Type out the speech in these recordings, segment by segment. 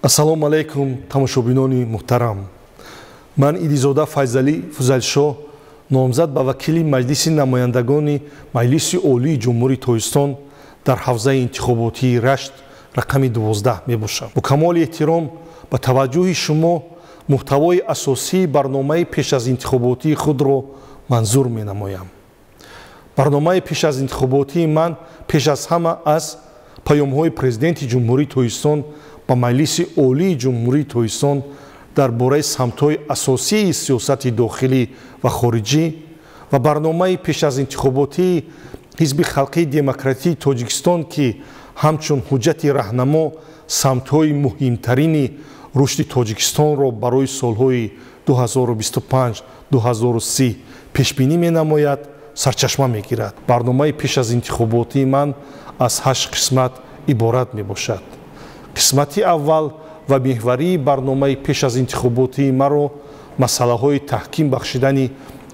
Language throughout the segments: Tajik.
Ассалому алайкум, тамошобинони муҳтарам. Ман Идизода Файзалӣ Фузайлшоҳ, номзад ба вакили Маҷлиси намояндагони Маҷлиси Олии Ҷумҳурии Тоҷикистон дар ҳавзаи интихоботии Рашт рақами 12 мебошам. Бо камоли эҳтиром ба таваҷҷӯҳи шумо муҳтавои асосии барномаи пеш аз интихоботии худро манзур менамоям. Барномаи пеш аз интихоботии ман пеш аз ҳама аз паёмҳои Президенти Ҷумҳурии Тоҷикистон ба Маҷлиси Олии Ҷумҳурии Тоҷикистон дар бораи самтҳои асосии сиёсати дохилӣ ва хориҷӣ ва барномаи пеш аз интихоботии Ҳизби Халқии Демократии Тоҷикистон, ки ҳамчун ҳуҷҷати раҳнамо самтҳои муҳимтарини рушди Тоҷикистонро барои солҳои 2025-2030 пешбинӣ менамояд, сарчашма мегирад. Барномаи пеш аз интихоботии ман аз 8 қисмат иборат мебошад. Қисмати аввал ва меҳварии барномаи пеш аз интихоботии маро масъалаҳои таҳким бахшидани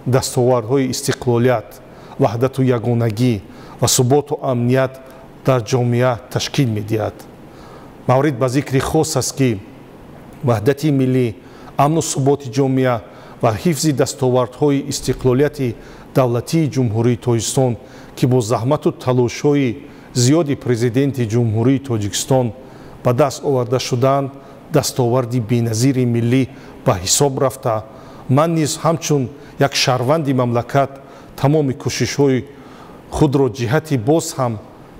дастовардҳои истиқлолият, ваҳдату ягонагӣ ва суботу амният дар ҷомеа ташкил медиҳад. Маврид ба зикри хос аст, ки ваҳдати миллӣ, амну суботи ҷомеа ва ҳифзи дастовардҳои истиқлолияти давлатии Ҷумҳурии Тоҷикистон, ки бо заҳмату талошҳои зиёди Президенти Ҷумҳурии Тоҷикистон ба даст оварда шудаанд, дастоварди беназири миллӣ ба ҳисоб рафта, ман низ ҳамчун як шаҳрванди мамлакат тамоми кӯшишҳои худро ҷиҳати боз ҳам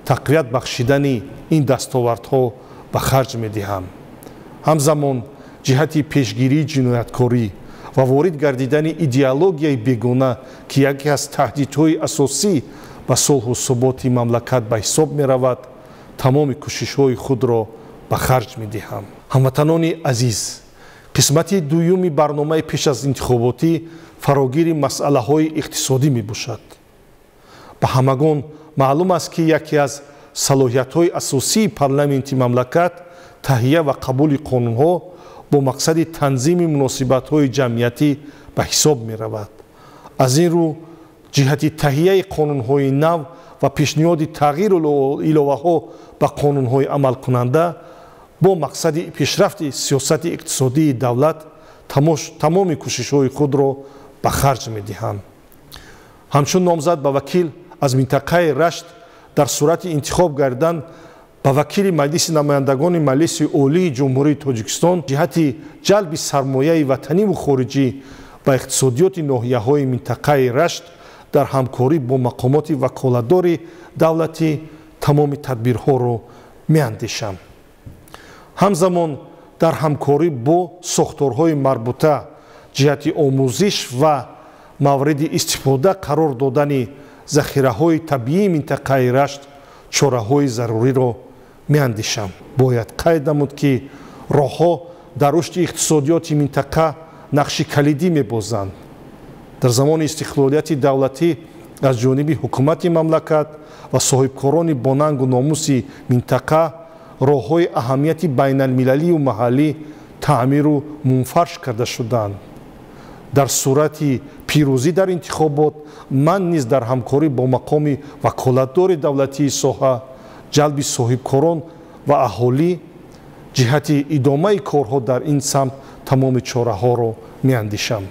тақвият бахшидани ин дастовардҳо ба харҷ медиҳам. Ҳамзамон ҷиҳати пешгирии ҷинояткорӣ ва ворид гардидани идеологияи бегона, ки яке аз таҳдидҳои асосӣ ба сулҳу суботи мамлакат ба ҳисоб меравад, тамоми кӯшишҳои худро ба харҷ медиҳам. Ҳамватанони азиз, қисмати дуюми барномаи пеш аз интихоботӣ фарогири масъалаҳои иқтисодӣ мебошад. Ба ҳамагон маълум аст, ки яке аз салоҳиятҳои асосии парламенти мамлакат таҳия ва қабули қонунҳо бо мақсади танзими муносибатҳои ҷамъиятӣ ба ҳисоб меравад. Аз ин рӯ ҷиҳати таҳияи қонунҳои нав ва пешниҳоди тағйиру иловаҳо ба қонунҳои амалкунанда бо мақсади пешрафти сиёсати иқтисодии давлат тамоми кӯшишҳои худро ба харҷ медиҳам. Ҳамчун номзад ба вакил аз минтақаи Рашт дар сурати интихоб гардан ба вакили Маҷлиси намояндагони Маҷлиси Олии Ҷумҳурии Тоҷикистон ҷиҳати ҷалби сармояи ватаниву хориҷӣ ба иқтисодиёти ноҳияҳои минтақаи Рашт дар ҳамкорӣ бо мақомоти ваколатдори давлатӣ тамоми тадбирҳоро меандешам. Ҳамзамон дар ҳамкорӣ бо сохторҳои марбута ҷиҳати омӯзиш ва мавриди истифода қарор додани захираҳои табиии минтақаи Рашт чораҳои заруриро меандешам. Бояд қайд намуд, ки роҳҳо дар рушди иқтисодиёти минтақа нақши калидӣ мебозанд. Дар замони истиқлолияти давлатӣ аз ҷониби ҳукумати мамлакат ва соҳибкорони бонангу номуси минтақа роҳҳои аҳамияти байналмилалию маҳаллӣ таъмиру мунфарш карда шуданд. Дар сурати пирӯзӣ дар интихобот ман низ дар ҳамкорӣ бо мақоми ваколатдори давлатии соҳа, ҷалби соҳибкорон ва аҳолӣ ҷиҳати идомаи корҳо дар ин самт тамоми чораҳоро меандешам.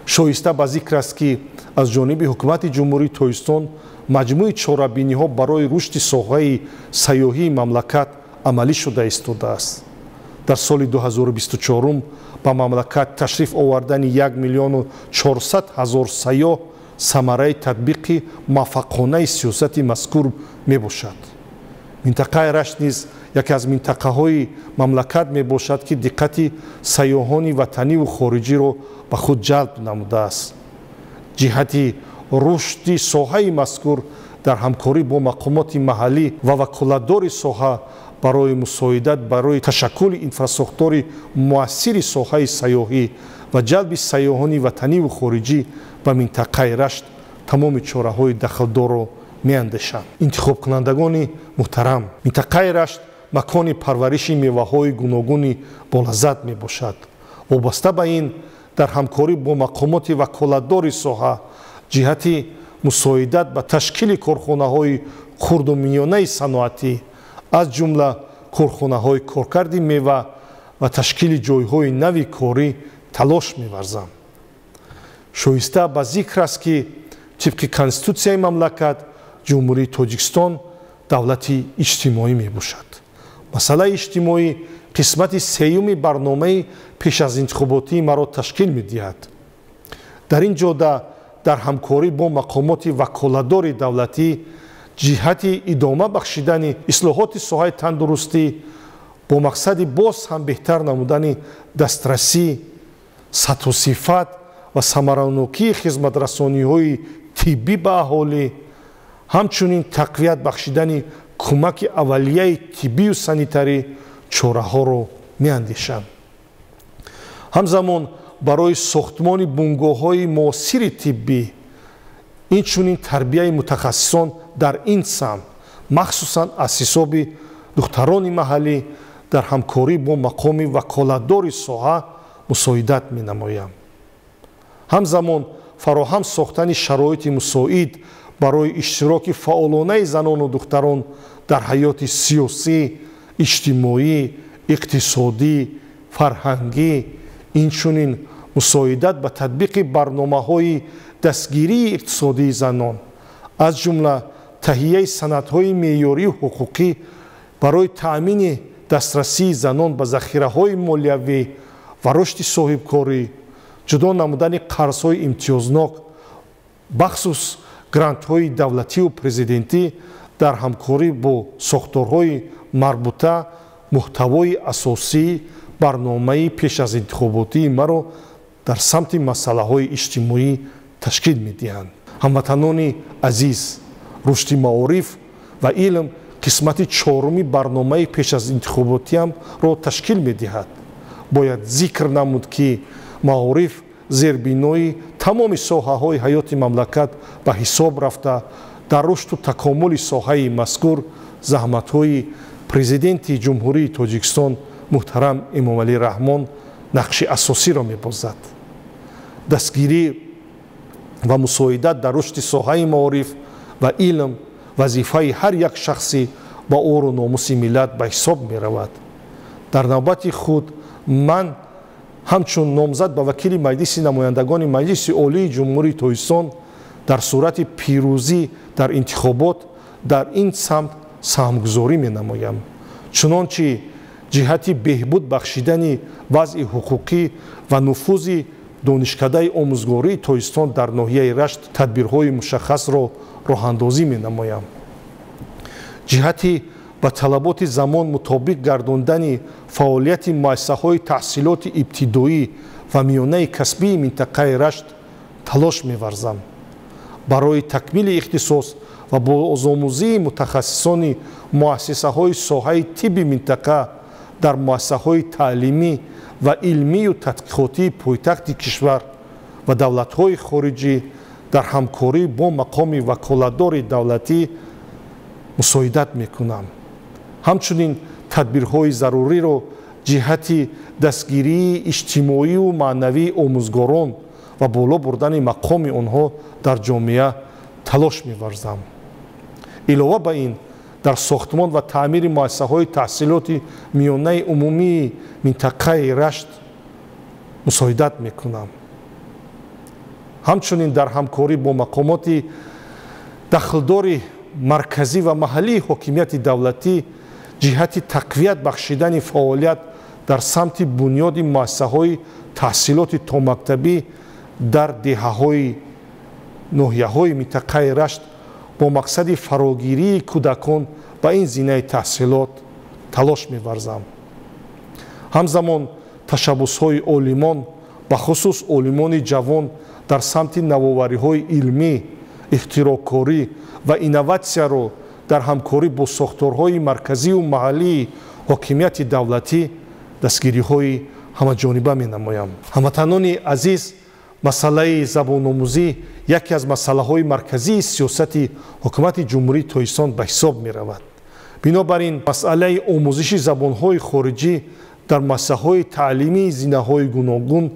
Шоиста ба зикр аст, ки аз ҷониби ҳукумати Ҷумҳурии Тоҷикистон маҷмӯи чорабиниҳо барои рушди соҳаи сайёҳии мамлакат амалӣ шуда истодааст. Дар соли 2024 ба мамлакат ташриф овардани 1 400 000 сайёҳ самараи татбиқи муваффақонаи сиёсати мазкур мебошад. Минтақаи Рашт низ яке аз минтақаҳои мамлакат мебошад, ки диққати сайёҳони ватаниву хориҷиро ба худ ҷалб намудааст. Ҷиҳати рушди соҳаи мазкур дар ҳамкорӣ бо мақомоти маҳаллӣ ва ваколатдори соҳа барои мусоидат барои ташаккули инфрасохтори муассири соҳаи сайёҳӣ ва ҷалби сайёҳони ватаниву хориҷӣ ба минтақаи Рашт тамоми чораҳои дахлдорро меандешам. Интихобкунандагони муҳтарам, минтақаи Рашт макони парвариши меваҳои гуногуни болаззат мебошад. Вобаста ба ин дар ҳамкорӣ бо мақомоти ваколатдори соҳа ҷиҳати мусоидат ба ташкили корхонаҳои хурду миёнаи саноатӣ, аз ҷумла корхонаҳои коркарди мева ва ташкили ҷойҳои нави корӣ талош меварзам. Шоиста ба зикр аст, ки тибқи Конститутсияи мамлакат Ҷумҳурии Тоҷикистон давлати иҷтимоӣ мебошад. Масъалаи иҷтимоӣ қисмати сеюми барномаи пеш аз интихоботии маро ташкил медиҳад. Дар ин ҷода дар ҳамкорӣ бо мақомоти ваколатдори давлатӣ ҷиҳати идома бахшидани ислоҳоти соҳаи тандурустӣ бо мақсади боз ҳам беҳтар намудани дастрасӣ, сатҳу сифат ва самаранокии хизматрасониҳои тиббӣ ба аҳолӣ, ҳамчунин тақвият бахшидани кӯмаки аввалияи тиббию санитарӣ чораҳоро меандешам. Ҳамзамон барои сохтмони бунгоҳҳои муосири тиббӣ, инчунин тарбияи мутахассисон дар ин самт, махсусан аз ҳисоби духтарони маҳаллӣ, дар ҳамкорӣ бо мақоми ваколатдори соҳа мусоидат менамоям. Ҳамзамон фароҳам сохтани шароити мусоид барои иштироки фаъолонаи занону духтарон дар ҳаёти сиёсӣ, иҷтимоӣ, иқтисодӣ, фарҳангӣ, инчунин мусоидат ба татбиқи барномаҳои дастгирии иқтисодии занон, аз ҷумла таҳияи санадҳои меъёрию ҳуқуқӣ барои таъмини дастрасии занон ба захираҳои молиявӣ ва рушди соҳибкорӣ, ҷудо намудани қарзҳои имтиёзнок, бахусус грантҳои давлативу президентӣ дар ҳамкорӣ бо сохторҳои марбута муҳтавои асосии барномаи пеш аз интихоботии маро дар самти масъалаҳои иҷтимоӣ ташкил медиҳанд. Ҳамватанони азиз, рушди маориф ва илм қисмати чоруми барномаи пеш аз интихоботиамро ташкил медиҳад. Бояд зикр намуд, ки маориф зербинои тамоми соҳаҳои ҳаёти мамлакат ба ҳисоб рафта, дар рушду такомули соҳаи мазкур заҳматҳои Президенти Ҷумҳурии Тоҷикистон муҳтарам Эмомалӣ Раҳмон нақши асосиро мебозад. Дастгирӣ ва мусоидат дар рушди соҳаи маориф ва илм вазифаи ҳар як шахси ба ору номуси миллат ба ҳисоб меравад. Дар навбати худ ман ҳамчун номзад ба вакили Маҷлиси намояндагони Маҷлиси Олии Ҷумҳурии Тоҷикистон дар сурати пирӯзӣ дар интихобот дар ин самт саҳмгузорӣ менамоям. Чунончи ҷиҳати беҳбуд бахшидани вазъи ҳуқуқӣ ва нуфузи донишкадаи омӯзгории Тоҷикистон дар ноҳияи Рашт тадбирҳои мушаххасро роҳандозӣ менамоям. Ҷиҳати ба талаботи замон мутобиқ гардондани фаъолияти муассисаҳои таҳсилоти ибтидоӣ ва миёнаи касбии минтақаи Рашт талош меварзам. Барои такмили ихтисос ва бозомӯзии мутахассисони муассисаҳои соҳаи тибби минтақа дар муассисаҳои таълимӣ ва илмию тадқиқотии пойтахти кишвар ва давлатҳои хориҷӣ дар ҳамкорӣ бо мақоми ваколатдори давлатӣ мусоидат мекунам. Ҳамчунин тадбирҳои заруриро ҷиҳати дастгирии иҷтимоию маънавии омӯзгорон ва боло бурдани мақоми онҳо дар ҷомеа талош меварзам. Илова ба ин, дар сохтмон ва таъмири муассисаҳои таҳсилоти миёнаи умумии минтақаи Рашт мусоидат мекунам. Ҳамчунин дар ҳамкорӣ бо мақомоти дахлдори марказӣ ва маҳаллии ҳокимияти давлатӣ ҷиҳати тақвият бахшидани фаъолият дар самти бунёди муассисаҳои таҳсилоти томактабӣ дар деҳаҳои ноҳияҳои минтақаи Рашт бо мақсади фарогирии кӯдакон ба ин зинаи таҳсилот талош меварзам. Ҳамзамон ташаббусҳои олимон, бахусус олимони ҷавон дар самти навовариҳои илмӣ, ихтироъкорӣ ва инноватсияро дар ҳамкорӣ бо сохторҳои марказию маҳаллии ҳокимияти давлатӣ дастгириҳои ҳамаҷониба менамоям. Ҳамватанони азиз, масъалаи забономӯзӣ яке аз масъалаҳои марказии сиёсати ҳукумати Ҷумҳурии Тоҷикистон ба ҳисоб меравад. Бинобар ин масъалаи омӯзиши забонҳои хориҷӣ дар муассисаҳои таълимии зинаҳои гуногун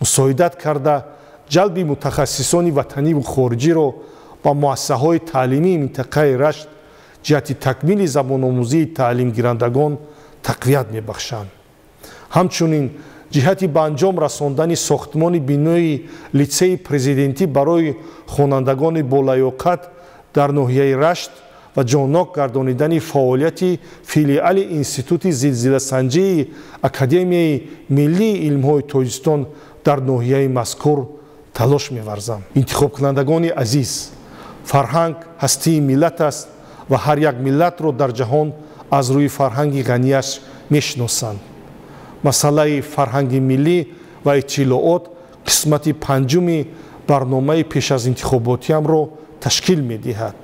мусоидат карда, ҷалби мутахассисони ватаниву хориҷиро ба муассисаҳои таълимии минтақаи Рашт ҷиҳати такмили забономӯзии таълимгирандагон тақвият мебахшам. Ҳамчунин ҷиҳати ба анҷом расондани сохтмони бинои литсейи президентӣ барои хонандагони болаёқат дар ноҳияи Рашт ва ҷоннок гардонидани фаъолияти филиали Институти зилзиласанҷии Академияи миллии илмҳои Тоҷикистон дар ноҳияи мазкур талош меварзам. Интихобкунандагони азиз, фарҳанг ҳастии миллат аст ва ҳар як миллатро дар ҷаҳон аз рӯи фарҳанги ғанияш мешиносанд. Масъалаи фарҳанги миллӣ ва иттилоот қисмати панҷуми барномаи пеш аз интихоботиамро ташкил медиҳад.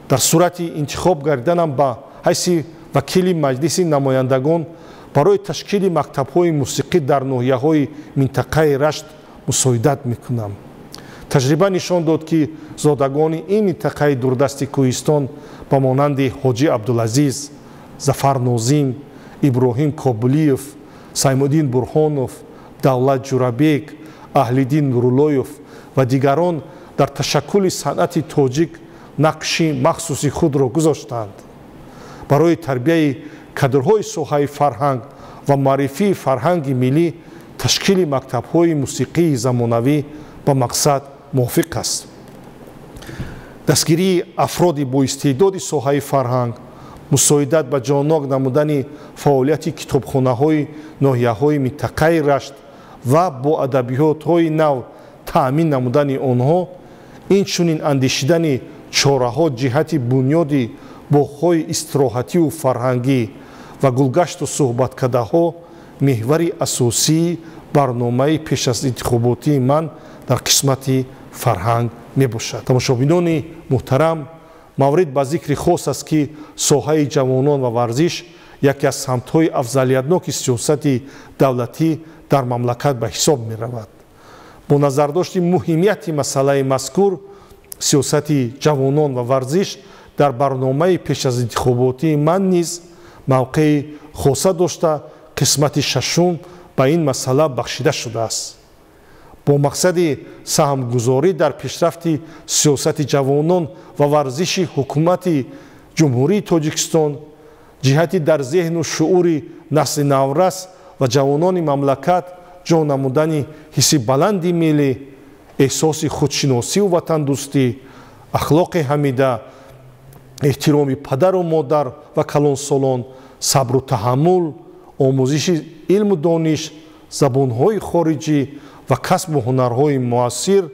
Дар сурати интихоб гардиданам ба ҳайси вакили Маҷлиси намояндагон барои ташкили мактабҳои мусиқӣ дар ноҳияҳои минтақаи Рашт мусоидат мекунам. Таҷриба нишон дод, ки зодагони ин минтақаи дурдасти кӯҳистон ба монанди Ҳоҷӣ Абдулазиз, Зафар Нозим, Иброҳим Кобулиев, Саймуддин Бурҳонов, Давлат Ҷурабек, Аҳлиддин Нуруллоев ва дигарон дар ташаккули санъати тоҷик нақши махсуси худро гузоштанд. Барои тарбияи кадрҳои соҳаи фарҳанг ва маърифии фарҳанги миллӣ ташкили мактабҳои мусиқии замонавӣ ба мақсад мувофиқ аст. Дастгирии афроди боистеъдоди соҳаи фарҳанг, мусоидат ба ҷоннок намудани фаъолияти китобхонаҳои ноҳияҳои минтақаи Рашт ва бо адабиётҳои нав таъмин намудани онҳо, инчунин андешидани чораҳо ҷиҳати бунёди боғҳои истироҳативу фарҳангӣ ва гулгашту суҳбаткадаҳо меҳвари асосии барномаи пеш аз интихоботии ман дар қисмати фарҳанг мебошад. Тамошобинони муҳтарам, маврид ба зикри хос аст, ки соҳаи ҷавонон ва варзиш яке аз самтҳои афзалиятноки сиёсати давлатӣ дар мамлакат ба ҳисоб меравад. Бо назардошти муҳимияти масъалаи мазкур, сиёсати ҷавонон ва варзиш дар барномаи пеш аз интихоботии ман низ мавқеи хоса дошта, қисмати шашум ба ин масъала бахшида шудааст. Бо мақсади саҳмгузорӣ дар пешрафти сиёсати ҷавонон ва варзиши ҳукумати Ҷумҳурии Тоҷикистон ҷиҳати дар зеҳну шуури насли наврас ва ҷавонони мамлакат ҷо намудани ҳисси баланди миллӣ, эҳсоси худшиносиву ватандӯстӣ, ахлоқи ҳамида, эҳтироми падару модар ва калонсолон, сабру таҳаммул, омӯзиши илму дониш, забонҳои хориҷӣ ва касбу ҳунарҳои муассир,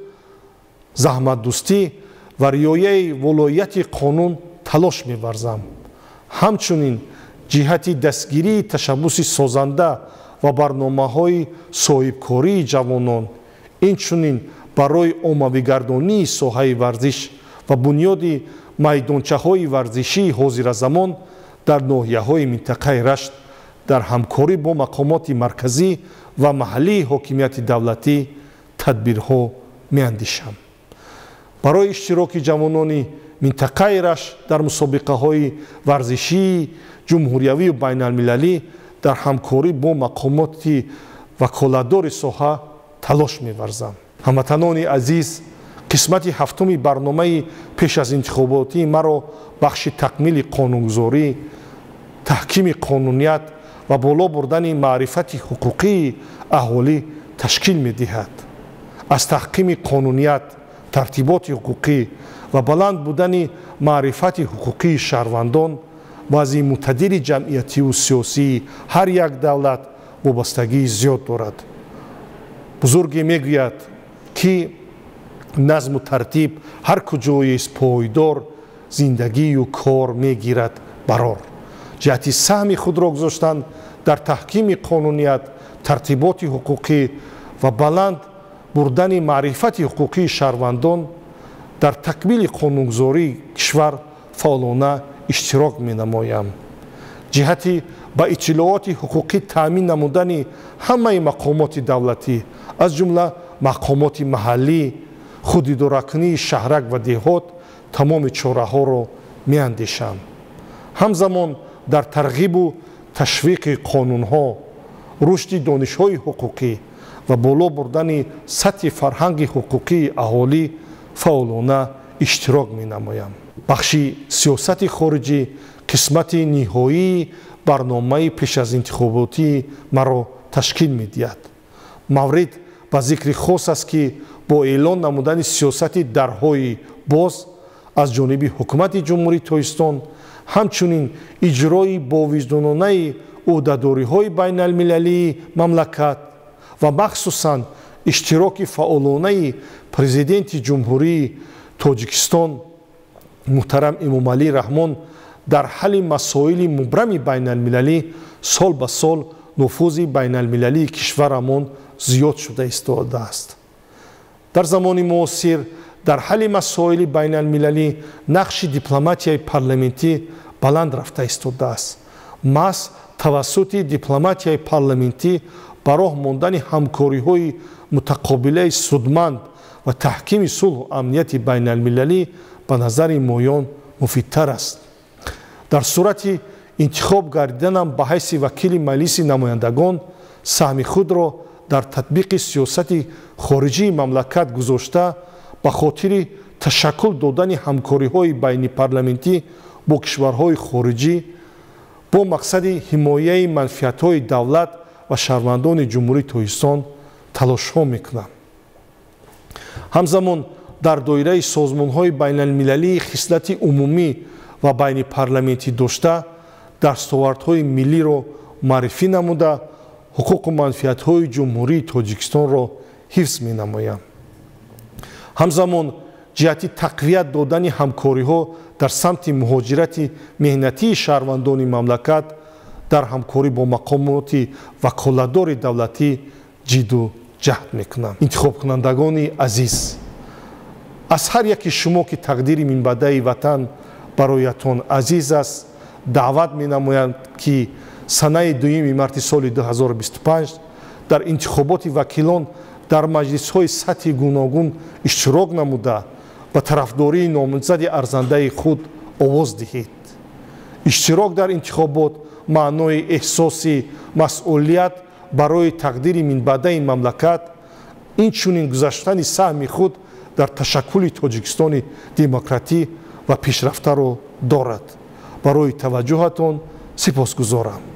заҳматдӯстӣ ва риояи волоияти қонун талош меварзам. Ҳамчунин ҷиҳати дастгирии ташаббуси созанда ва барномаҳои соҳибкории ҷавонон, инчунин барои оммавигардонии соҳаи варзиш ва бунёди майдончаҳои варзишии ҳозиразамон дар ноҳияҳои минтақаи Рашт дар ҳамкорӣ бо мақомоти марказӣ ва маҳаллии ҳокимияти давлатӣ тадбирҳо меандешам. Барои иштироки ҷавонони минтақаи Рашт дар мусобиқаҳои варзишии ҷумҳуриявию байналмилалӣ дар ҳамкорӣ бо мақомоти ваколатдори соҳа талош меварзам. Ҳамватанони азиз, қисмати ҳафтуми барномаи пеш аз интихоботии маро бахши такмили қонунгузорӣ, таҳкими қонуният ва боло бурдани маърифати ҳуқуқии аҳолӣ ташкил медиҳад. Аз таҳкими қонуният, тартиботи ҳуқуқӣ ва баланд будани маърифати ҳуқуқии шаҳрвандон вазъи мӯътадили ҷамъиятиву сиёсии ҳар як давлат вобастагии зиёд дорад. Бузурге мегӯяд, ки назму тартиб ҳар куҷоест пойдор, зиндагию кор мегирад барор. Ҷиҳати саҳми худро гузоштан дар таҳкими қонуният, тартиботи ҳуқуқӣ ва баланд бурдани маърифати ҳуқуқии шаҳрвандон дар такмили қонунгузории кишвар фаъолона иштирок менамоям. Ҷиҳати ба иттилооти ҳуқуқӣ таъмин намудани ҳамаи мақомоти давлатӣ, аз ҷумла мақомоти маҳаллӣ, худидоракунии шаҳрак ва деҳот тамоми чораҳоро меандешам. Ҳамзамон дар тарғибу ташвиқи қонунҳо, рушди донишҳои ҳуқуқӣ ва боло бурдани сатҳи фарҳанги ҳуқуқии аҳолӣ фаъолона иштирок менамоям. Бахши сиёсати хориҷӣ қисмати ниҳоии барномаи пеш аз интихоботии маро ташкил медиҳад. Маврид ба зикри хос аст, ки бо эълон намудани сиёсати дарҳои боз аз ҷониби ҳукумати Ҷумҳурии Тоҷикистон, ҳамчунин иҷрои бовиҷдононаи ӯҳдадориҳои байналмилалии мамлакат ва махсусан иштироки фаъолонаи Президенти Ҷумҳурии Тоҷикистон муҳтарам Эмомалӣ Раҳмон дар ҳалли масоили мубрами байналмилалӣ, сол ба сол нуфузи байналмилалии кишварамон зиёд шуда истодааст. Дар замони муосир дар ҳалли масоили байналмилалӣ нақши дипломатияи парламентӣ баланд рафта истодааст. Маҳз тавассути дипломатияи парламентӣ ба роҳ мондани ҳамкориҳои мутақобилаи судманд ва таҳкими сулҳу амнияти байналмилалӣ ба назари моён муфидтар аст. Дар сурати интихоб гардиданам ба ҳайси вакили Маҷлиси намояндагон, саҳми худро дар татбиқи сиёсати хориҷии мамлакат гузошта, ба хотири ташаккул додани ҳамкориҳои байнипарламентӣ бо кишварҳои хориҷӣ бо мақсади ҳимояи манфиатҳои давлат ва шаҳрвандони Ҷумҳурии Тоҷикистон талошҳо мекунам. Ҳамзамон дар доираи созмонҳои байналмилалии хислати умумӣ ва байнипарламентӣ дошта, дастовардҳои миллиро муаррифӣ намуда, ҳуқуқу манфиатҳои Ҷумҳурии Тоҷикистонро ҳифз менамоям. Ҳамзамон ҷиҳати тақвият додани ҳамкориҳо дар самти муҳоҷирати меҳнатии шаҳрвандони мамлакат дар ҳамкорӣ бо мақомоти ваколатдори давлатӣ ҷидду ҷаҳд мекунам. Интихобкунандагони азиз, аз ҳар яки шумо, ки тақдири минбаъдаи ватан бароятон азиз аст, даъват менамоянд, ки санаи 2 марти соли 2025 дар интихоботи вакилон дар маҷлисҳои сатҳи гуногун иштирок намуда, ба тарафдории номзади арзандаи худ овоз диҳед. Иштирок дар интихобот маънои эҳсоси масъулият барои тақдири минбаъдаи мамлакат, инчунин гузаштани саҳми худ дар ташаккули Тоҷикистони демократӣ ва пешрафтаро дорад. Барои таваҷҷӯҳатон сипосгузорам.